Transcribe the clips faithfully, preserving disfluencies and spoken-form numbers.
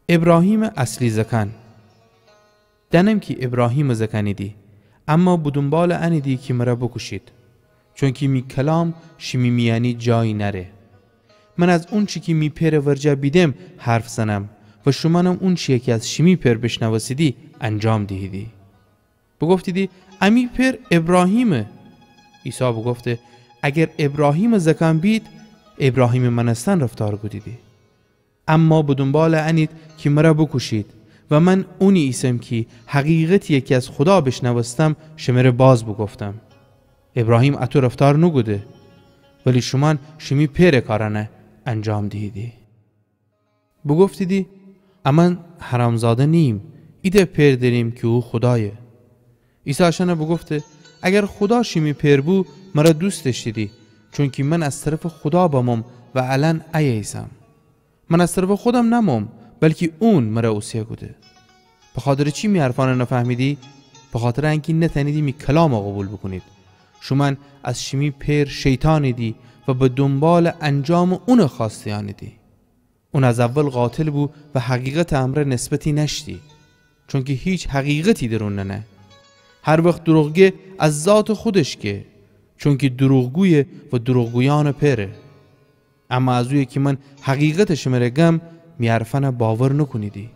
ابراهیمٚ اصلی زأکأن. دأنم کی ابراهیمٚ زأکأنیدی، اما به دونبالٚ انیدی کی مرَ بوکوشید، چونکی می کلام شیمی میأنی جایی نأره. من از اونچی کی می پئرٚ ورجه بیدم حرف زنم و شومأنم اونچیی کی از شیمی پئر بیشنوستیدی انجام دیهیدی. بوگفتیدی: امی پئر ابراهیمه. عیسی بوگفته: اگر ابراهیمٚ زأکأن بید، ابراهیمٚ مأنستن رفتار کودیدی. اما به دونبالٚ انید کی مرَ بوکوشید و من اونی ایسم کی حقیقتیی کی از خودا بیشنوستم شمره باز بوگفتم. ابراهیم اطو رفتار نوکوده، ولی شومأن شیمی پئرٚ کارأنَ انجام دیهیدی. بوگفتیدی: امأن حرامزاده نیییم، ایتأ پئر دأریم کی او خودایه. عیسی اشأنَ بوگفته: اگر خودا شیمی پئر بو، مرَ دوست دأشتیدی، چونکی من از طرفٚ خودا بموم و الأن ایه ایسم. من از طرفٚ خودم نموم، بلکی اون مرَ اوسه کوده. بخاطرٚ چی می حرفأنَ نفهمیدی؟ بخاطرٚ انکی نتأنیدی می کلامَ قوبیل بوکونید. شومأن از شیمی پئر شیطانیدی و به دونبالٚ انجامٚ اونٚ خوأسته‌یأنیدی. اون از اول قاتل بو و حقیقتٚ امرأ نسبتی نأشتی، چونکی هیچ حقیقتی در اون ننه. هر وخت دروغ گه، از ذاتٚ خودش گه، چونکی دروغگویه و دروغگویأنٚ پئره. اما از اویه کی من حقیقتَ شمره گم، می حرفأنَ باور نوکونیدی.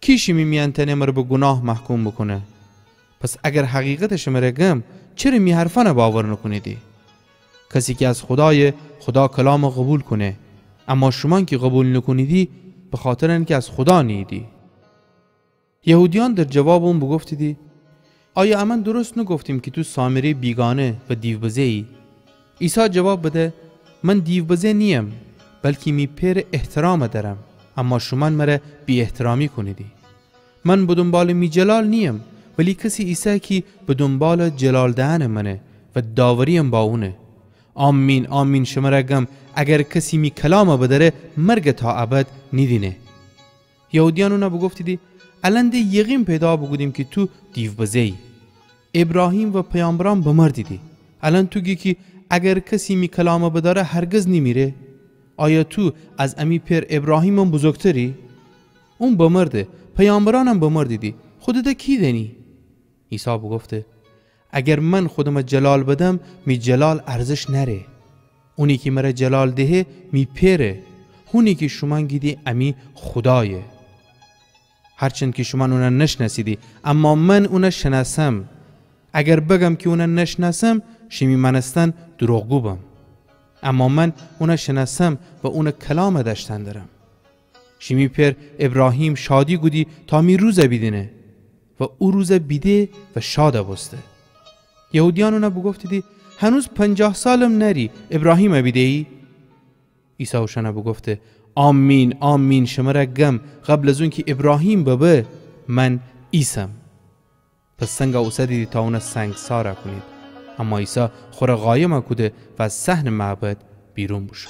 کی شیمی میأن تأنه مرَ به گوناه محکوم بوکونه؟ پس اگر حقیقتَ شمره گم، چره می حرفأنَ باور نوکونیدی؟ کسی کی از خودایه، خودا کلامَ قوبیل کونه، اما شومأن کی قوبیل نوکونیدی، بخاطرٚ انکی از خودا نیییدی. یهودیأن در جوابٚ اون بوگفتیدی: آیا امأن درست نوگفتیم کی تو سامریٚ بیگانه و دیوبزه‌یی؟ عیسی جواب بده: من دیوبزه نییم، بلکی می پئرٚ احترامَ دأرم، اما شومأن مرَ بی‌احترامی کونیدی. من به دونبالٚ می جلال نییم، ولی کسی ایسه کی به دونبالٚ جلال دئنٚ منه و داورییم با اونه. آمین، آمین، شمره گم، اگر کسی می کلامَ بدأره، مرگَ تا ابد نیدینه. یهودیأن اونَ بوگفتیدی: الأن د یقین پیدا بوکودیم کی تو دیوبزه‌یی. ابراهیم و پیامبرأن بمردیدی. الأن تو گی کی اگر کسی می کلامَ بدأره هرگز نیمیره؟ آیا تو از امی پئر ابراهیمم بزرگتری؟ اون بمرده، پیامبرأنم بمردیدی. خودتَ کی دأنی؟ عیسی بوگفته: اگر من خودمَ جلال بدم، می جلال ارزش نأره. اونی کی مرَ جلال دهه، می پئره. هونی کی شومأن گیدی امی خودایه. هرچند کی شومأن اونَ نشنأسیدی، اما من اونَ شنأسم. اگر بگم کی اونَ نشنأسم، شیمی مأنستن دروغگو بم. اما من اونَ شنأسم و اونٚ کلامَ دأشتن درم. شیمی پئر ابراهیم شادی کودی تا می روزَ بیدینه و او روزَ بیده و شادَ بوسته. یهودیأن اونَ بوگفتیدی: هنوز پنجاه سالم نأری، ابراهیمَ بیده‌یی؟ عیسی اوشأنَ بوگفته: آمین، آمین، شمرَ گم، قبل از اونکی ابراهیم ببه، من ایسم. پس سنگَ اوسدیدی تا اونَ سنگسارَ کونید. اما عیسی خورَ قایمَ کوده و از صحنٚ معبد بیرون بوشو.